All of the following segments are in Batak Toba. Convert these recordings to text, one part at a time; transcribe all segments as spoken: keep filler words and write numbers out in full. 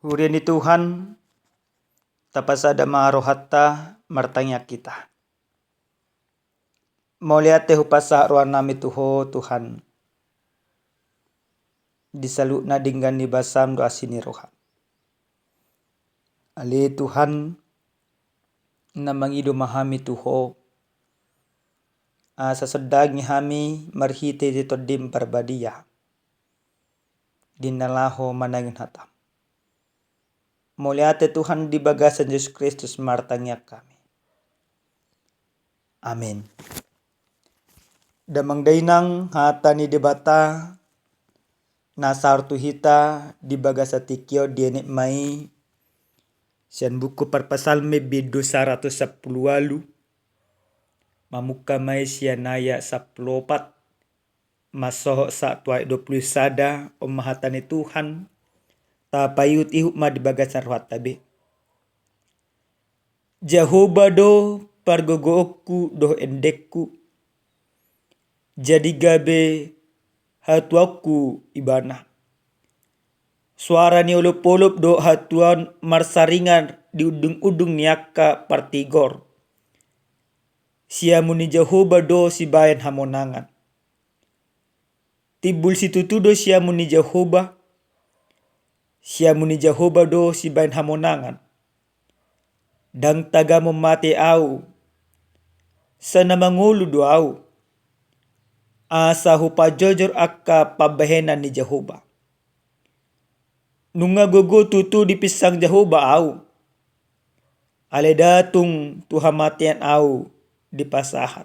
Huria ni Tuhan, tapasada ma rohanta, martangiang hita. Mauliate hupasahat rohanami tu Ho, Tuhan, di saluhutna denggan ni basam dohot asi ni roham. Ale Tuhan, na mangido ma hami tu Ho, asa sondangi hami marhite-hite Tondim Parbadia di na laho manangihon hatam. Mauliate Tuhan, di bagasan Jesus Kristus martangiang hami. Amin. Damang dainang, hata ni Debata na sahat tu hita di bagasan tingki on dienet ma i sian buku Parpsalmen bindu saratus sampulu ualu, mamungka ma i sian ayat sampulu opat, mansohot sahat tu ayat dua pulu sada. On ma hata ni Tuhan, tapaihut-ihut ma di bagasan rohanta be. Jahowa do pargogoonku dohot endengku, jadi gabe hatuaonku Ibana. Soara ni olop-olop dohot hatuaon marsaringan di undung-undung ni angka partigor. Siamun ni Jahowa do sibahen hamonangan. Timbul situtu do siamun ni Jahowa, siamun ni Jahowa do sibahen hamonangan. Ndang tagamon mate ahu, sai na mangolu do ahu, asa hupajojor angka pambahenan ni Jahowa. Nunga gogo tutu dipinsang Jahowa ahu, alai ndang tung tu hamatean ahu dipasahat.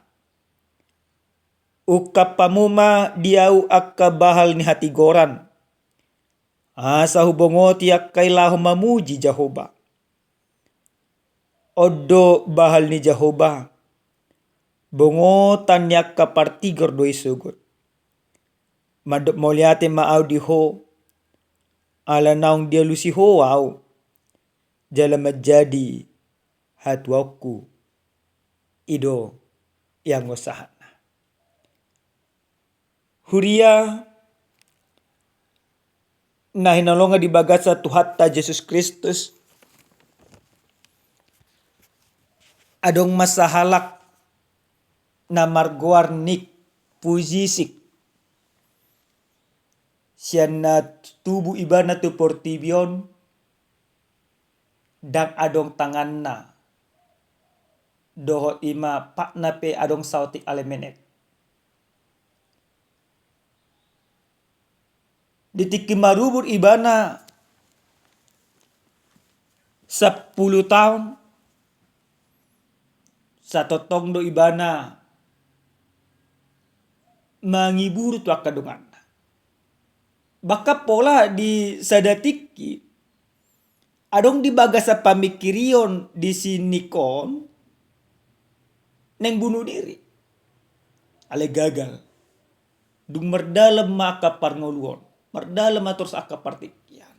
Ungkap hamu ma di ahu angka bahal ni hatigoran, asa hubongoti angka i laho mamuji Jahowa. On do bahal ni Jahowa, bongotan ni angka partigor do i sogot. Mandok mauliate ma ahu di Ho, ala naung dialusi Ho ahu, jala manjadi hatuaonku. I do ianggo sahatna. Huria na hinaholongan di bagasan Tuhanta Jesus Kristus, adong ma sahalak na margoar Nick Vujicic. Sian na tubu ibana tu portibi on, ndang adong tanganna, dohot i ma patna pe adong saotik ale menek. Di tingki marumur ibana sampulu taon, satongtong do ibana mangiburu tu angka donganna. Bahkan pola di sada tingki, adong di bagasan pamingkirion di si Nick on, naeng bunuh diri. Alai gagal. Dung mardalan ma angka parngoluon, mardalan ma torus angka partingkian.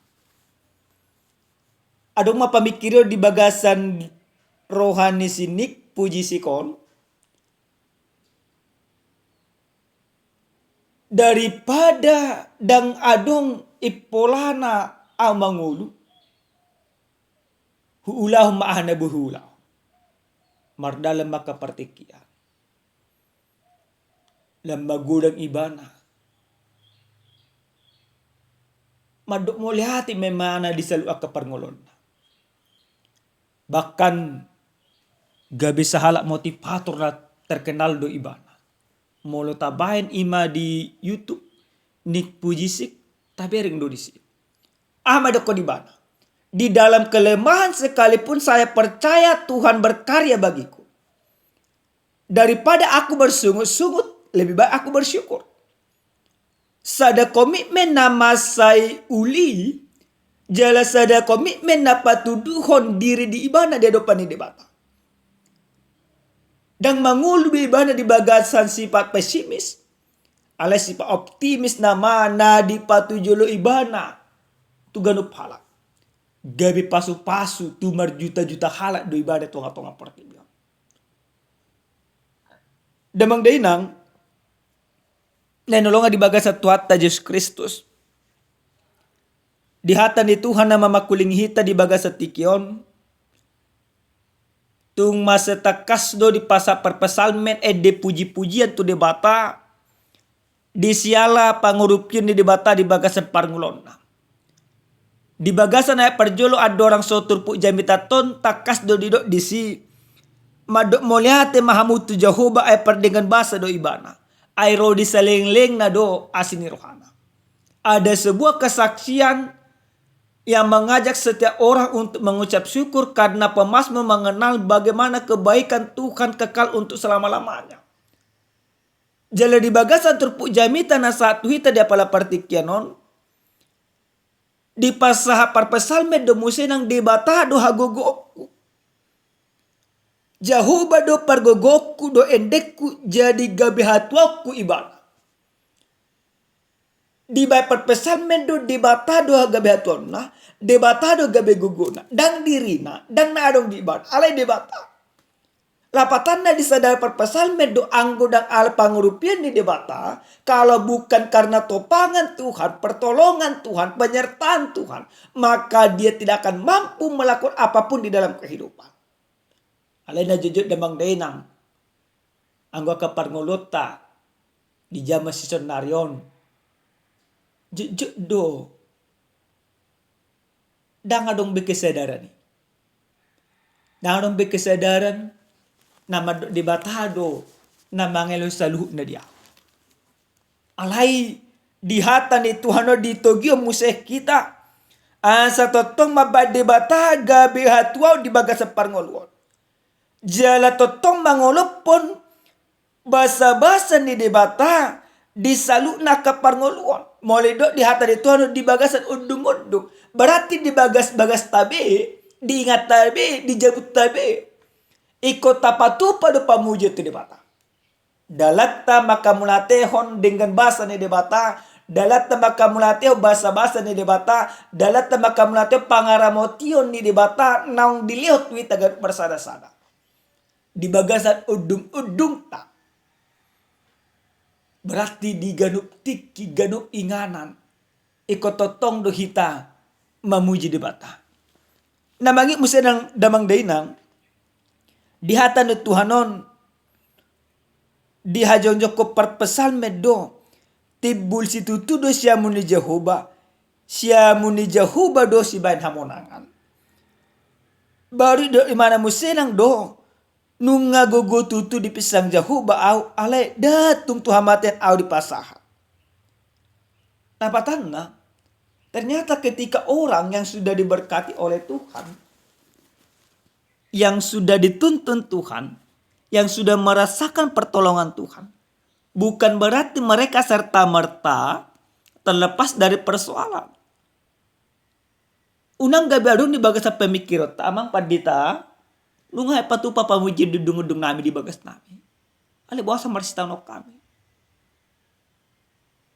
Adong ma pamingkirion di bagasan roha ni si Nick Vujicic on, daripada ndang adong impolana ahu mangolu, huulahon ma aha na boi huulahon. Mardalan ma angka partingkian. Lam magodang ibana. Mandok mauliate ma ibana di saluhut angka parngoluonna. Bahkan gabe sahalak motivator na terkenal do ibana. Molo tabaen i ma di YouTube, Nick Vujicic, tabereng do disi. Aha ma dohonon ibana? Di dalam kelemahan sekalipun saya percaya Tuhan berkarya bagiku. Daripada aku bersungut-sungut, lebih baik aku bersyukur. Sada komitmen na mansai uli, jala sada komitmen na patuduhon diri di ibana di adopan ni Debata. Ndang mangolu be ibana di bagasan sifat pesimis, alai sifat optimis nama na dipatujolo ibana tu ganup halak. Gabe pasu-pasu tu marjuta-juta halak do ibana tonga-tonga portibi on. Damang dainang na hinaholongan di bagasan Tuhanta Jesus Kristus, Di hata ni Tuhan na mamangkulingi hita di bagasan tingki on, tung mansai tangkas do dipasahat parpsalmen ende puji-pujian tu Debata, di siala pangurupion ni Debata di bagasan parngoluonna. Di bagasan ayat parjolo, andorang so turpuk jamita on tangkas do didok disi, mandok mauliate ma hamu tu Jahowa, ai pardenggan basa do Ibana, ai ro di salelenglelengna do asi ni rohana. Ada sebuah kesaksian yang mengajak setiap orang untuk mengucap syukur karena pemazmur mengenal bagaimana kebaikan Tuhan kekal untuk selama-lamanya. Jala di bagasan turpuk jamita na sahat tu hita di apala partingkian on, dipasahat parpsalmen do muse nang Debata do hagogoonku. Jahowa do pargogoonku, do endengku, jadi gabe hatuaonku Ibana. Dibaen parpsalmen do Debata do gabe hatuaonna, Debata do gabe gogoona, ndang dirina, ndang na adong di ibana, alai Debata. Lapatanna disadari parpsalmen do anggo ndang ala pangurupion ni Debata, kalau bukan karena topangan Tuhan, pertolongan Tuhan, penyertaan Tuhan, maka dia tidak akan mampu melakukan apapun di dalam kehidupan. Alai na jotjot damang dainang, anggo angka parngoluonta di jaman sisonari on, jotjot do ndang adong be kesadaran i. Ndang adong be kesadaran na mandok Debata do na mangalehon saluhutna di ahu. Alai di hata ni Tuhan on ditogihon muse hita, asa tongtong mambaen Debata gabe hatuaon di bagasan parngoluon. Jala tongtong mangolophon basabasa ni Debata di saluhutna angka parngoluon. Molo didok di hata ni Tuhan on di bagasan undungundung, berarti di bagasbagasta be, di inganta be, di jabunta be, ingkon tapatupa do pamujion tu Debata. Dalanta mangkamauliatehon denggan basa ni Debata, dalanta mangkamauliatehon basabasa ni Debata, dalanta mangkamauliatehon pangaramotion ni Debata naung dilehon tu hita ganup marsadasada. Di bagasan undungundungta, berarti di ganup tingki, ganup inganan, ingkon tongtong do hita mamuji Debata. Na mangihut muse nang damang dainang, di hata ni Tuhan on, dihajongjongkon parpsalmen do, timbul situtu do siamun ni Jahowa, siamun ni Jahowa do sibaen hamonangan. Baru didok ibana muse nang do, nunga gogo tutu dipinsang Jahowa ahu, alai ndada tung tu hamatean ahu dipasahat. Lapatanna, ternyata ketika orang yang sudah diberkati oleh Tuhan, yang sudah dituntun Tuhan, yang sudah merasakan pertolongan Tuhan, bukan berarti mereka serta-merta terlepas dari persoalan. Unang gabe adong di bagasan pemikironta, amang pandita, nunga hea patupa pamujion di undungundung nami, di bagas nami. Alai boasa marsitaonon hami?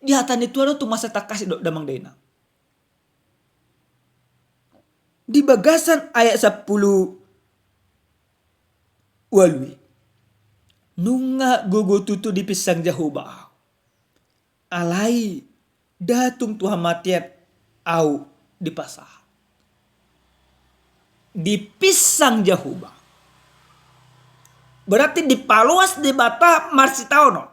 Di hata ni Tuhan on tung mansai tangkas didok damang dainang. Di bagasan ayat sampulu ualu i, nunga gogo tutu dipinsang Jahowa ahu, alai ndada tung tu hamatean ahu dipasahat. Dipinsang Jahowa, berarti dipaloas Debata marsitaonon.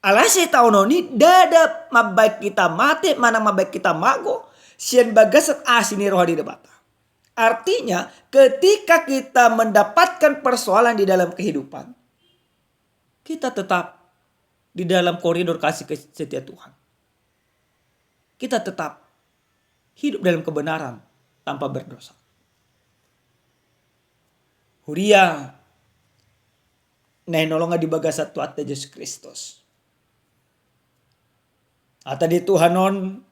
Alai sitaonon i ndada mambaen hita mate manang mambaen hita mago sian bagasan asi ni roha ni Debata. Artinya, ketika kita mendapatkan persoalan di dalam kehidupan, kita tetap di dalam koridor kasih setia Tuhan. Kita tetap hidup dalam kebenaran tanpa berdosa. Huria na hinaholongan di bagasan Tuhanta Jesus Kristus, hata ni Tuhan on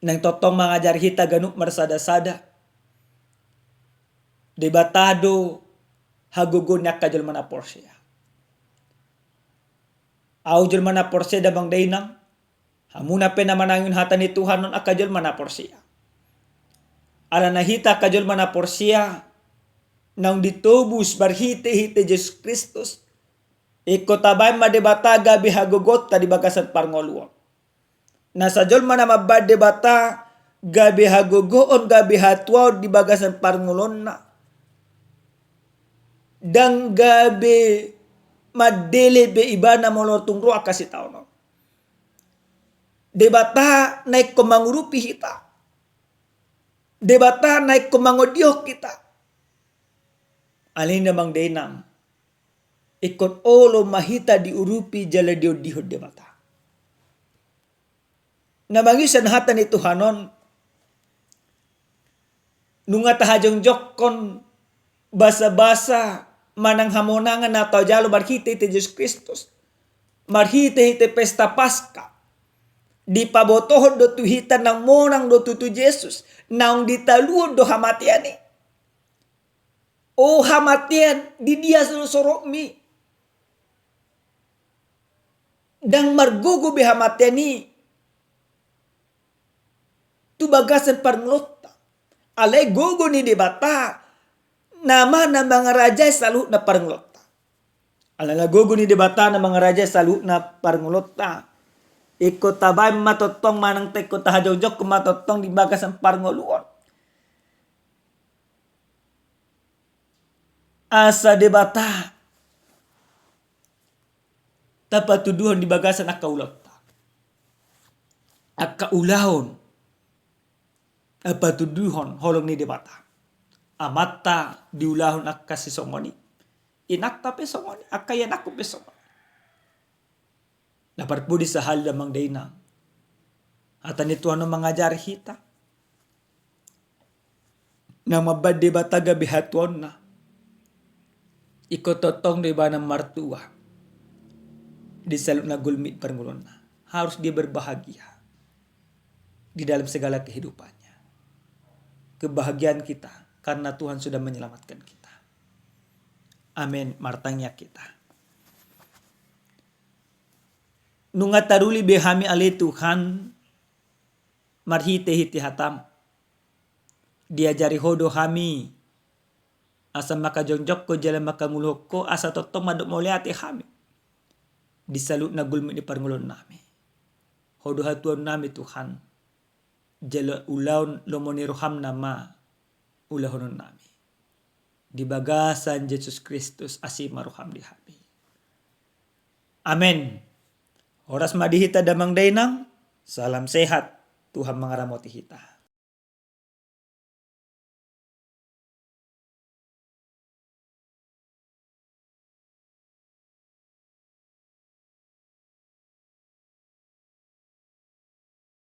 naeng tongtong mangajari hita ganup marsadasada. Debata do hagogoon ni angka jolma na porsea. Ahu jolma na porsea damang dainang, hamuna pe na manangihon hata ni Tuhan on angka jolma na porsea. Alana hita angka jolma na porsea, naung ditobus marhitehite Jesus Kristus, ingkon tabaen ma Debata gabe hagogoonta di bagasan parngoluon. Nasa jolma na mambaen Debata gabe hagogoon, gabe hatuaon di bagasan parngoluonna. Ndang gabe mandele be ibana molo tung ro angka sitaonon. Debata na ingkon mangurupi hita. Debata na ingkon mangondihon hita. Alani i damang dainang, ingkon olo ma hita diurupi jala diondihon Debata. Na mangihuthon hata ni Tuhan on, nunga tahajongjongkon basabasa manang hamonangan na tajalo marhitehite Jesus Kristus, marhitehite pesta Paska, dipabotohon do tu hita naung monang do tutu Jesus, naung ditaluhon do hamatean i. O hamatean, di dia do sorokmi? Ndang margogo be hamatean i tu bagasan parngoluonta. Alai gogo ni Debata nama na mangarajai saluhutna parngoluonta. Alana gogo ni Debata na mangarajai saluhutna parngoluonta, ingkon tabaen ma tongtong manang ingkon tahajongjongkon ma tongtong di bagasan parngoluon. Asa Debata tapatuduhon di bagasan angka ulaonta. Angka ulaon tapatuduhon holong ni Debata. Amanta diulahon angka sisongon i. Inanta pe songon i, angka ianakhon pe songon i. Na parpudi sahali damang dainang, hata ni Tuhan on mangajari hita. Na mambaen Debata gabe hatuaonna, ingkon tongtong do ibana martua di saluhutna gulmit parngoluonna. Harus dia berbahagia di dalam segala kehidupannya. Kebahagiaan kita karena Tuhan sudah menyelamatkan kita. Amin. Martangiang hita. Nunga taruli be hami ale Tuhan, marhitehite hataM. Diajari Ho do hami asa mangkajongjongkon jala mangkangoluhon Ho, asa tongtong mandok mauliate hami di saluhutna gulmit ni parngoluonnami. Ho do hatuaonnami Tuhan, jala ulaon lomo ni rohaM nama ulahononnami. Di bagasan Jesus Kristus, asi ma rohaM di hami. Amen. Horas ma di hita damang dainang. Salam sehat. Tuhan mangaramoti hita.